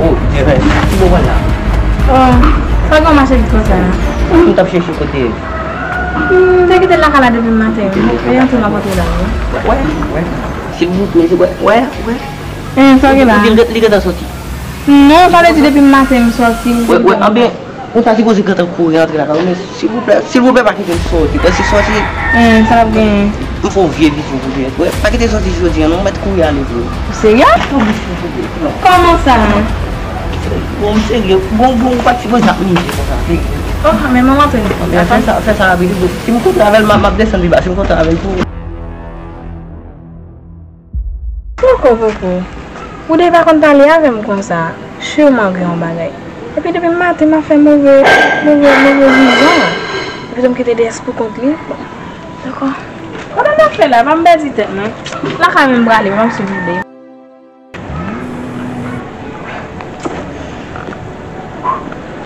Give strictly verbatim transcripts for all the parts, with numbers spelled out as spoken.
Oh, Jeren, ki bò w pral la? Oh, sa gen yon mache vit konsa la. M t ap chèche kote. M te kite l lakay la depi maten. E yon tou m ap antre la, wi. Wè, wè. Silvouplè, silvouplè. Wè, wè. Eh, sa gen la? Li, li, li gentan soti. Non, sa vle di depi maten m soti. Wè, wè, anben, ou ta sipoze gentan kouri antre lakay ou, men silvouplè, silvouplè, pa kite m soti. Paske soti. Eh, sa ap gen. M fè yon vye vizyon pou jwenn. Wè, pa kite soti jodi a, non, ou mèt kouri ale vre. Ou serye? Wi, silvouplè. Non. Kòman sa? Bon, m serye. Bon, bon, ou pa t sipoze ap mize konsa, serye. Oh, men manman te. Anben, fè sa, fè sa rapid. Si m kontre avè l, m ap, m ap desann pi ba. Si m kontre avè l tou. Poko, poko. Ou de pa konn pale avè m konsa. Siman gen yon bagay. Epi depi maten m ap fè move, move, move vizyon. Epi tou m kite D S pou kont li. Bon, dakò. Kote m ap fè la? Pa m pèdi tèt non. Lakay mwen m prale, pa m sou vide.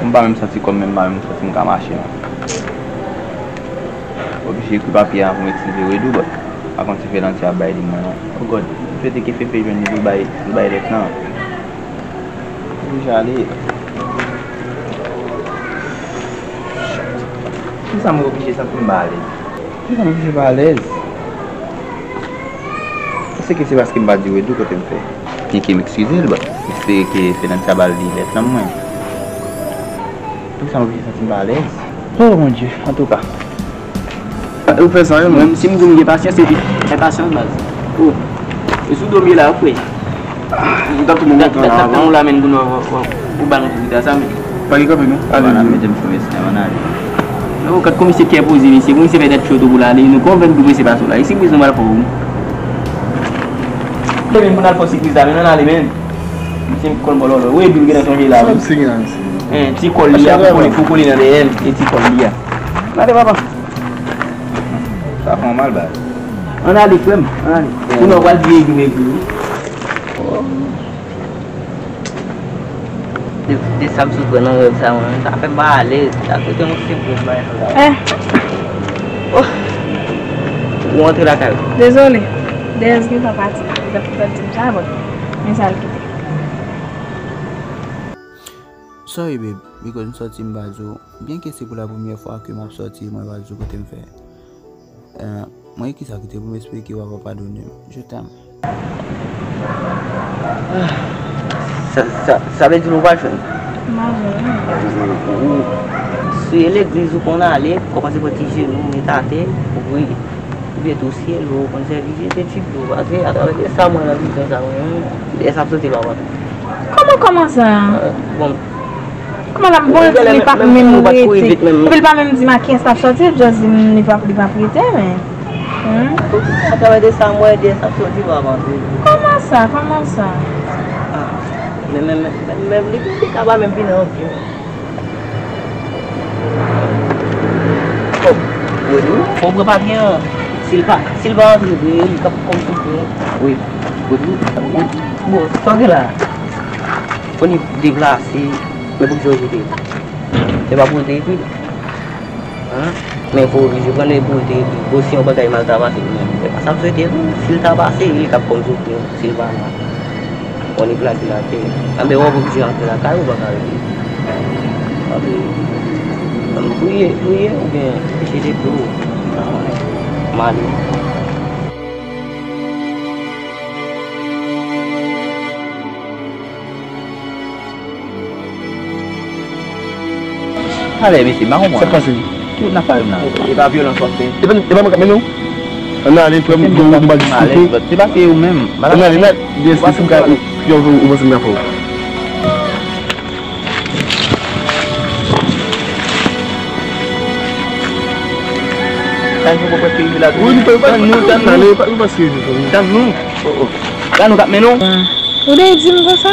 M pa menm santi kò m, menm pa menm santi m ka mache non. Oblije ekri papye a pou m eskize Wedou, but pa konn si Felanti ap bay li mwen non. Oh God, m swete ke Fefe jwenn li pou l bay, pou l bay lèt lan. Oblije ale. Poukisa mwen oblije santi m pa alèz? Poukisa m oblije pa alèz? Èske se paske m pa di Wedou kote m fè? Byenke m eskize l, but m espere ke Felanti a ba l lèt lan mwen. Poukisa m oblije santi m pa alèz? Oh mon Dieu, antouka. Ou fè sa, wi, mwen, si m di m gen pasyans, epi, gen pasyans, baz. Oh. E sou do m ye la, frè. Ou t ap tou moman. Dat, dat, dat, ou la menm kounye a, ou, ou, ou ba nou ti gita sa, men. Pa gen kanpe, non. Ale, mete m sou mesye, ann ale. Non, gad komisè kè poze, mesye. Komisè fè tèt cho tou pou l ale. Nou konvenk nou prese pase w la. E sipriz nou pral fè w, wi. Leve pou n al fè sipriz la, men ann ale, men. Misye konn bòlòlò. Wi, epi l gentan sonje la, wi. Sa misye gen la, misye? Hein, ti kòl li a, pou kole, pou kole nan dèyè l. E ti kòl li a. Ann ale, papa. Sa fè w mal, baz. Ann ale, frè m, ann ale. Kounye a w pral di egri m egri, wi. De, de sa m sot pran nan rèv sa, mwen, sa fè m pa alèz. Sa kote yon sipwèz bagay sa. Eh. Oh. Ou antre lakay ou. Dezole. Dèyè gentan pati. Li t ap, li t ap di m sa, bon. Men sa l kite. Sorry, babe. Because m sòti m pa di w. Byenke se pou la premyè fwa ke m ap sòti, mwen pa di w kote m fè. Eh, mwen ki sa kite pou m esplike w ava padone m. Je t'aime. Sa, sa, sa vle di nou pa jwenn? M pa jwenn. Ou, ou, si e legliz ou konn ale, kòmanse pran ti jenou, met atè, ou priye. Oubyen tou si e dlo ou konn sèvi, jete ti dlo. Paske atravè de sa mwen nan vizyon sa mwen, lè sa ap soti pa wè. Kòman, kòman sa? Eh, bon, Kòman la, m bon, li pa menm rete. Epi l pa menm di m a kiyès l ap sòti, li just di m li pa, li pa p rete, men. Hmm? Atravè de sa, m wè de sa sòti pa vantre. Kòman sa? Kòman sa? Ah, men, men, men, men, men, li, li ka pa menm vin anvi. Oh, Rodrigue, fò w pran papye an. Si l pa, si l pa antre vre, li k ap kòm sou pwen. Wi, Rodrigue. Bon, sa w gen la? Fò li deplase, men pou ki sa w jete? Se pa pou w te ekri l. Hein? Men fò w oblije pran l pou w te ekri. Bon, si yon bagay mal ta pase pou mwen, se pa sa m swete, non. Si l ta pase, li k ap kòm sou pwen, si l pa la. Bon, li plake l atè. Anben, w ap oblije antre lakay ou, pa ka rete. Antre. Ann priye, priye, oubyen jete dlo. M ale. Talè, mesye, m pa konprann. Sa k pase? Ki wout n ap pale la? E pa vyolans w ap fè? E pa, e pa mwen k ap mennen w? Ann ale, frè m, gen yon wout nou pral diskite. Se pa se ou menm. Ann ale, men, byen, si m ka, ou, ou panse m ka fè w? Tann nou, tann nou. Tann nou k ap mennen w. Ou te di m konsa?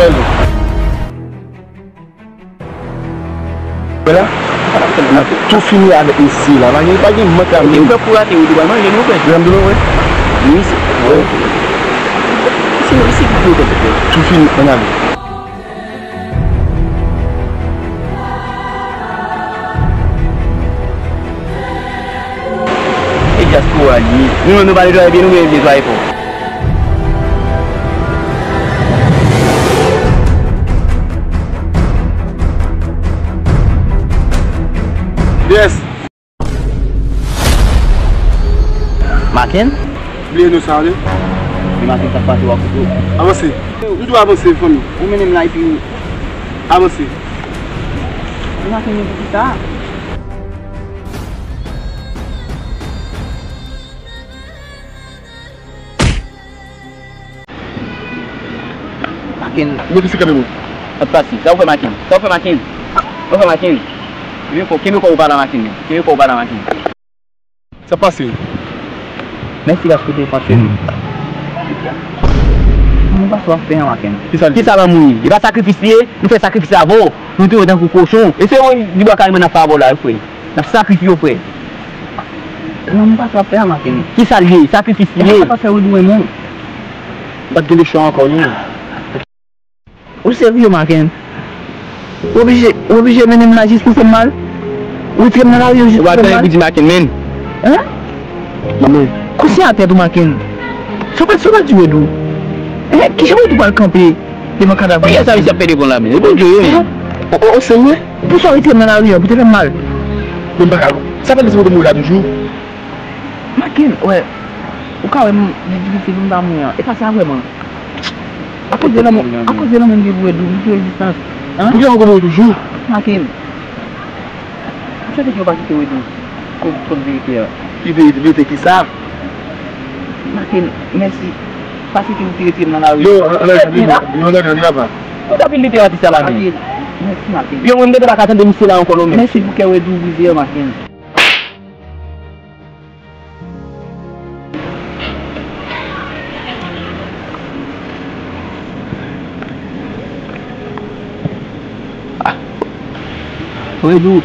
Jwenn ou. Wè la, n ap tou fini avèk mesye la. Pa gen, pa gen mank la. Ou fè pou rate, ou dwe manje, nou fè. Jwenn dlo, wè. Wi, se. Wi. Se, se ki dlo, tèt. Tou fini, ann ale. E dyaspora li ye. Nou menm nou pa netwaye pye nou, men netwaye kò. Yes. Maken? Bliye non sa ale. Men Maken, sa k pase w ak kouto? Avanse. Nou dwe avanse, fanmi. Ou mennen m la epi ou. Avanse. Men Maken, men poukisa? Maken. Mete se kanpe moun. Sa k pase? Sa ou fè Maken? Sa ou fè Maken? Sa ou fè Maken? Kenbe kò, kenbe kò ou pa la Maken. Kenbe kò ou pa la Maken. Sa pase? Mèsi la pou defanse nou. Mwen pa sou ap fè an Maken. Kisa l ye? Kisa lanmou ye? E pa sakrifis li ye? Nou fè sakrifis avè w. Nou touye w tankou kochon. E se yon dibwa kareman n ap fè avè w la, wi frè. N ap sakrifye w, frè. Lanmou pa sou ap fè an Maken. Kisa l ye? Sakrifis li ye. Sa pa fè Wedou renmen w. Ou pa t gen lechwa ankò, non. Ou serye, Maken? Ou oblije, ou oblije mennen m la jis pou fè m mal? Ou retire m nan lari an jis pou fè m mal? Ou pa tande pou di Maken, men. Hein? Men. Kousi atè tou, Maken. Sa w pa, sa w pa di Wedou? Hein? Kijan Wedou pral kanpe devan kadav? Kiyès sa misye ap fè devan la, men? E Bondye, wi, men. Hein? O, o, o, serye? Pou sa w retire m nan lari an, pou te fè m mal? Men m pa ka. Sa fè misye pote m la toujou? Maken, wè, ou ka wè m, li difisil pou m ta mouri an. E pa sa vrèman. Akoz de lanmou, akoz de lanmou m gen pou Wedou, m gen rezistans. Hein? Poukisa w konprann toujou? Maken, m swete ke w pa kite Wedou konn, konn verite a. Ki verite? Verite kisa? Maken, mèsi. Paske ke ou te retire m nan lari. Yo, ann ale, ann ale, ann ale, ann ale, papa. Ou t ap vin lite atis sa la, men. Maken, mèsi, Maken. Yo, mwen, m gentan pa ka tande misye la ankò, non, men. Mèsi pou kè Wedou brize an, Maken. Wedou.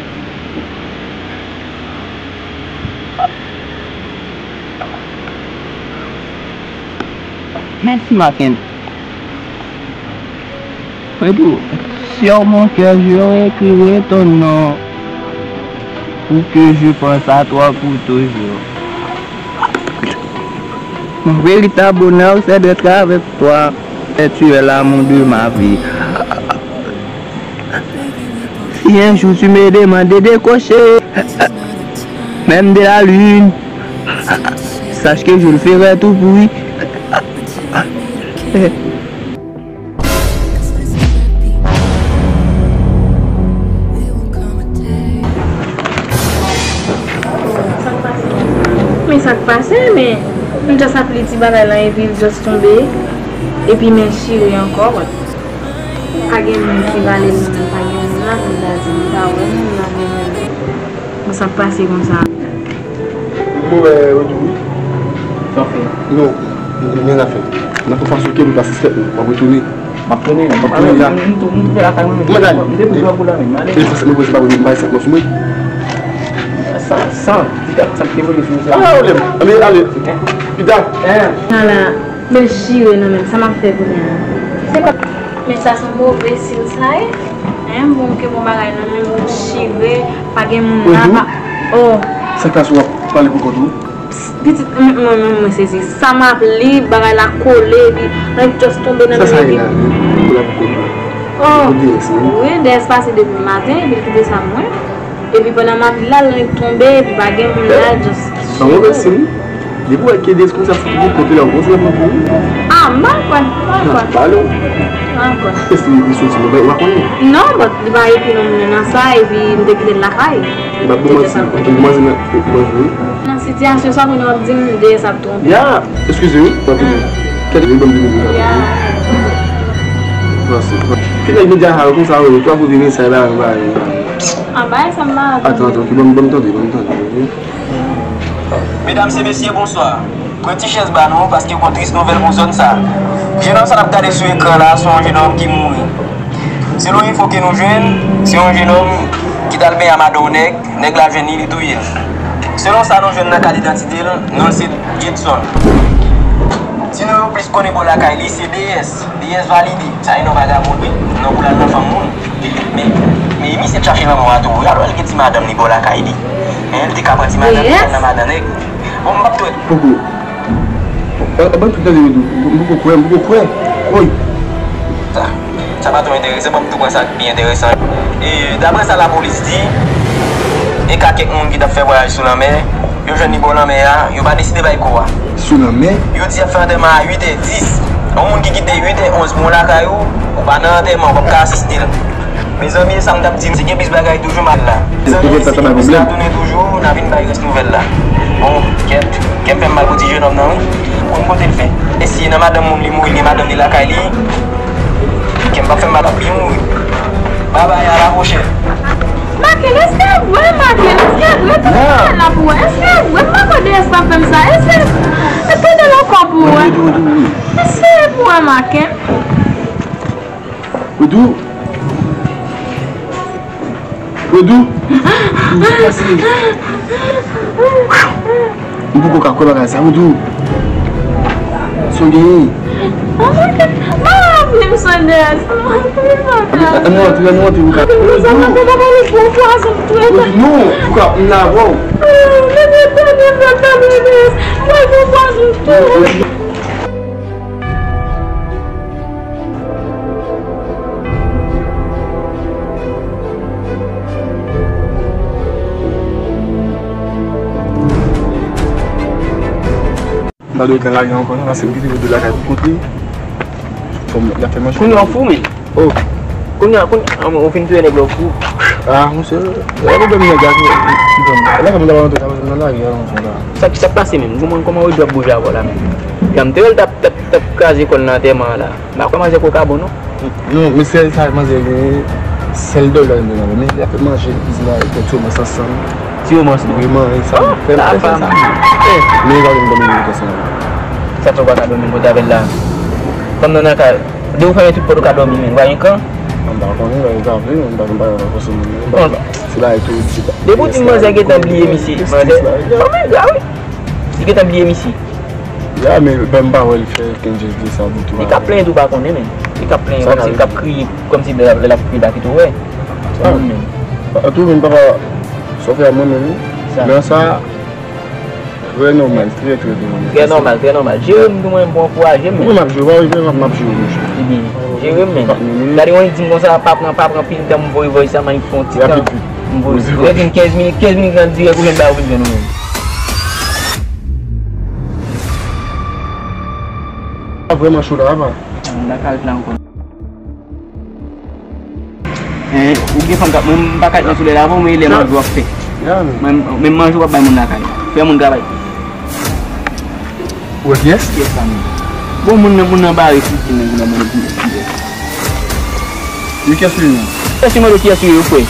Mèsi, Maken. Wedou. Sur mon cœur, j'aurais écrit ton nom, pour que je pense à toi pour toujours. Mon véritable bonheur, c'est d'être avec toi, et tu es l'amour de ma vie. Si un jour tu me demandes de décrocher, même de la lune, sache que je le ferai tout pour lui. Men sa k pase, men m just ap li ti bagay lan epi l just tonbe, epi men chire ankò, but pa gen moun ki vale l nan men, pa gen moun la pou l ta di m pa wè moun la gen men. Bon, sa k pase konsa. Mwen wè Rodrigue wi. Sa w fè? Non, m gen yon afè. Nan tout fason ke nou pa sispèk nou, w ap retounen. M ap tounen, m ap tounen la. M tou, m tou fè lakay mwen, men. Mwen ale. M te pou dwòg ou la, men. M ale. E sa, se mwen, se pa mwen, m pa esèt mwen sou mwen. Sa, sa, sa k te voye sou mwen, se pa pwoblèm. Anben, ale. Pita. Ala, men chire nan men m, sa m ap fè kounye a? Se pa Men sa se yon move sil sa ye. Hein, bon, ke bon bagay nan men moun chire, pa gen moun la, pa. Oh. Sa k pase w ap pale pou kont ou? Pitit, mwen, mwen, mwen, mwen sezi. Sa m ap li, bagay la kole, epi lè l just tonbe nan men epi. Sa sa ye la? Pou la pou kont ou? Oh. Pou D S, wi. Wi, D S pase depi maten, epi l kite sa mwen. Epi pandan m ap li la, l tonbe, epi pa gen moun la, just. Sa move sil. Depi w wè ke D S konsa, se pou kote la, w konsa pou ou. Ah, m pa kwè, m pa kwè. Balo. M pa kwè. Èske li soti, w pa konnen? Non, but li pa ekri non moun nan sa, epi m te kite l lakay. M ap demann si, ok, demann si nan, nan, nan, Sitiyasyon sa kounye w ap di m D S ap twonpe. Ya, eskize wi, m ap di. Kèt, li ban m di nou sa. Ya. Ki nèg medya sa yo konsa, wi, twa pou vini sa la, ba. An bay sa m pa. Atann, atann, ok, ban m, ban m tande, ban m tande, ok. Medam e mesye, bonswa. Pran ti chèz ba nou, paske gon tris nouvèl pou zòn sa. Jenòm sa n ap gade sou ekran la, se yon jenòm ki mouri. Selon enfo ke nou jwenn, se yon jenòm ki t al benyen a madanm yon nèg. Nèg la jwenn li, li touye l. Selon sa nou jwenn nan kat idantite l, non l se Jedson. Ti non yo plis konnen bò lakay li, se D S. D S valide. Sa e non vagabon wi. Non pou l al nan fanm moun. Men, men misye t chache lanmò a tou wi. Alò l gen ti madanm li bò lakay li. Hein, l te ka pran ti madanm li, al nan madanm nèg. Bon, m p ap twè. Poko. Ban, ban tout tande yo tou. M poko kwè, m poko kwè. Woy. Sa, sa pa twò enteresan, ban m tou pran sa k pi enteresan. E, daprè sa lapolis di, e ka kèk moun ki t ap fè vwayaj sou lanmè, yo jwenn li bò lanmè a, yo pa deside bay kò a. Sou lanmè? Yo di y ap fè antèman a uit è dis. Yon moun ki kite uit è onz pou w lakay ou, ou pa nan antèman, ou p ap ka asiste l. Mezanmi, e sa m t ap di, si gen plis bagay toujou m al la. Mezanmi, si gen plis la tounen toujou, n a vin bay rès nouvèl la. Bon, kèt, kè m fè m mal pou ti jenòm nan wi. Konn kote l fè. E si nan madanm moun li mouri, li gen madanm li lakay li, kè m p ap fè m mal pou li mouri. Babay, a la pwochèn. Maken, èske vre, Maken? Èske vre? Tout bagay la pou wè. Èske vre? M pa kwè D S pa fè m sa. Èske, èske de lòt kò pou wè? Èske pou wè, Maken? Rodou. Rodou. Rodou, sa k pase? M poko ka kwè bagay sa, Rodou. Sa w genyen? Mwen anvi m sonde a, mwen anvi m sonde a. Ann nou antre, ann nou antre, Rodou. Rodou, non, ou ka, m la avè w. Mwen anvi m sonde a. M pa dwe rete nan lari ankò non, paske m kite Rodou lakay pou kote. Fò m, y ap fè manje. Kounye a w fou, men. Oh. Kounye a, kounye a, ou fin touye nèg la, ou fou. Ah, monchè, lè pwoblèm nèg la ki, ki ban m. Lè kòman ta va antre nan lari a, monchè, la. Sa, sa k pase menm? Kòman, kòman Rodou ap bouje avè w la menm? Gade m te wè l t ap, t ap, t ap kraze kò l nan antèman an la. M pa kwè manzè koka bon non. Non, men sèl sa manzè genyen, sèl dòlè l gen nan men l. Li ap fè manje, li kizine avèk yon ti omans ansanm. Ti omans non. Wi, man, sa. Oh, fè m, fè m sa. Eh. Men li pa vin dòmi nan kè sa. Sa fè w pa ka dòmi kote avè l la? Fanm nan nan kay. Depi w fèmen tout pòt ou ka dòmi, men ou pa gen kan? M pa konnen, men li ka vle, m pa, m pa fòse moun. Bon. Se bagay tou, se pa. Depi w di m manzè gentan bliye misye, manzè. Fanm nan gra wi. Li gentan bliye misye. Ya, men, ben, m pa wè l fè kenn jès de sa ditou. Li ka plenyen tou, pa konnen, men. Li ka plenyen, kòmsi l ka ap kriye, kòmsi lè, lè l ap kriye, pa kite w wè. Sa menm. An tou, men, papa, sa w fè a mwen menm, wi. Sa. Men sa, trè nòmal, trè, trè, trè nòmal. Trè nòmal, trè nòmal. Jere m tou, mwen, bon, ankouraje m, men. Mwen, m ap jere, w pa wè, m ap, m ap jere, monchè. Ebyen, jere m, men. Gade, w di m konsa, pa pran, pa pran pil tan, m voye voice sa, m annik fè yon ti tan. M voye. Ou te di m kenz minit, kenz minit nan dirèk ou jwenn ba ou vin jwenn ou menm. Sa vrèman cho la, apa? M pa ka ret la ankò. Hein, ou gen fanm k ap, mwen m pa ka ret nan solèy la avè w, men e lè manje w ap fè. Mwen, men manje w ap bay moun lakay. Fè moun travay. Ou wè kiyès? Kiyès sa menm? Bon, moun nan, moun nan bare sou ti nèg nan moun ki, kiyès? Yo kiyès ou ye menm? Kiyès ou mande kiyès ou ye, frè?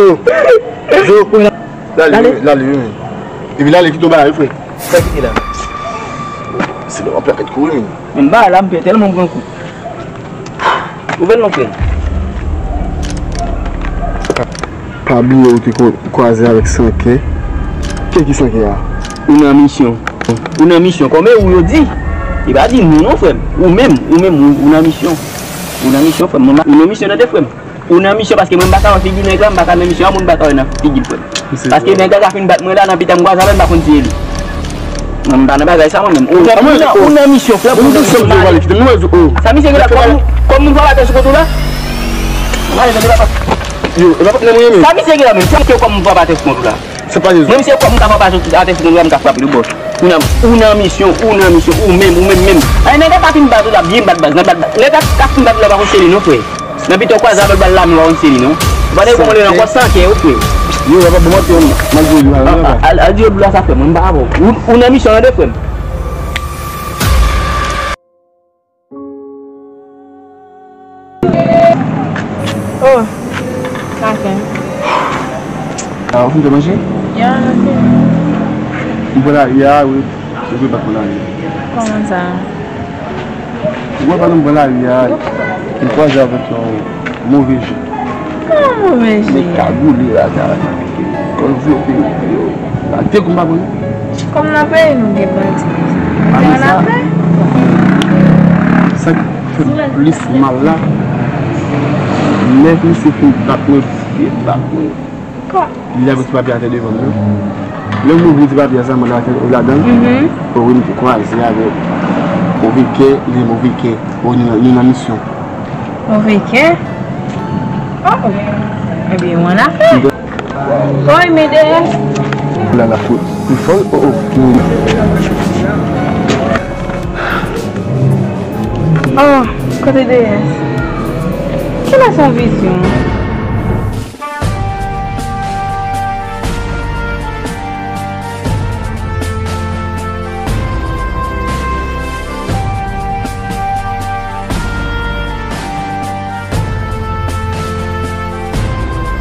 Zo. Lale, lale, wi, men. Epi lale ki tonbe la, wi, frè. Sa ki te la? Se lè w ap pèt kouri, men. Men ba la, m pè tèlman m pran kou. Ouvè l non, frè. Pa bliye ou te ko-, kwaze avèk Sanke. Ke ki Sanke a? Ou nan misyon. Ou nan misyon. Kòm e ou yo di. E pa di nou non, frè m. Ou menm, ou menm, ou, ou nan misyon. Ou nan misyon, frè m. Ou nan misyon, tande, frè m. Ou nan misyon paske mwen m pa ka wè figi nèg la, m pa ka nan misyon a, moun pa ka wè nan figi l, frè m. Paske nèg la ka fin bat mwen la, nan pita m kwaze avè l, m pa konn si e li. Mwen m pa nan bagay sa mwen menm. Ou nan, ou nan, ou nan misyon, frè m, ou nan misyon. Sa misye gen la, kòm, kòm moun frape atè sou kont ou la? Yo, e pa patnè mwen ye, men. Sa misye gen la menm, sa misye kòm moun frape atè sou kont ou la? Se pa Jezi. Mwen misye kòm moun ka frape atè sou kont ou la, m ka frape li, bòs. Ou nan, ou nan misyon, ou nan misyon, ou menm, ou menm menm. Ay, nèg la ka fin bat ou la, byen bat baz, nan bat, nèg la ka fin bat ou la, pa konn si e li non, frè. Nan pita w kwaze avè l, ba l lame, w a konn si e li non. Ou pa tande kòman li nan kò Sanke, wi, frè. Yo, w ap ban mwen, m ap di w la, al, al di yo dlo a sa, frè m, mwen m pa avè w. Ou, ou nan misyon, tande, frè m. Oh, sa fè. A, ou fin fè manje? Ya, manje. M pral al, ya, wi. Ou vle bat mwen la, wi. Kòman sa? Ou wè pandan m pran lari a, m kwaze avèk yon move je. Yon move je. Nèg kagoule la, sa, kòl vlope yo. Gade kou m pa pran. Kòm nan peyi nou gen bandi. Sa k fè m plis mal la, nèg misye fin bat mwen, byen bat mwen. Li lave ti papye atè devan m yo. Lè m ouvri ti papye a sèlman, l atè ladan l. Mhm. Wi, m te kwaze avèk move kè, li move kè. Wi, nou nan, nou nan misyon. Move kè? Oh, oh. Ebyen, w annafè. Woy, men dèyè. La, la, fout. Li fò, oh, oh. Oh, kote dèyè? Kilè se yon vizyon?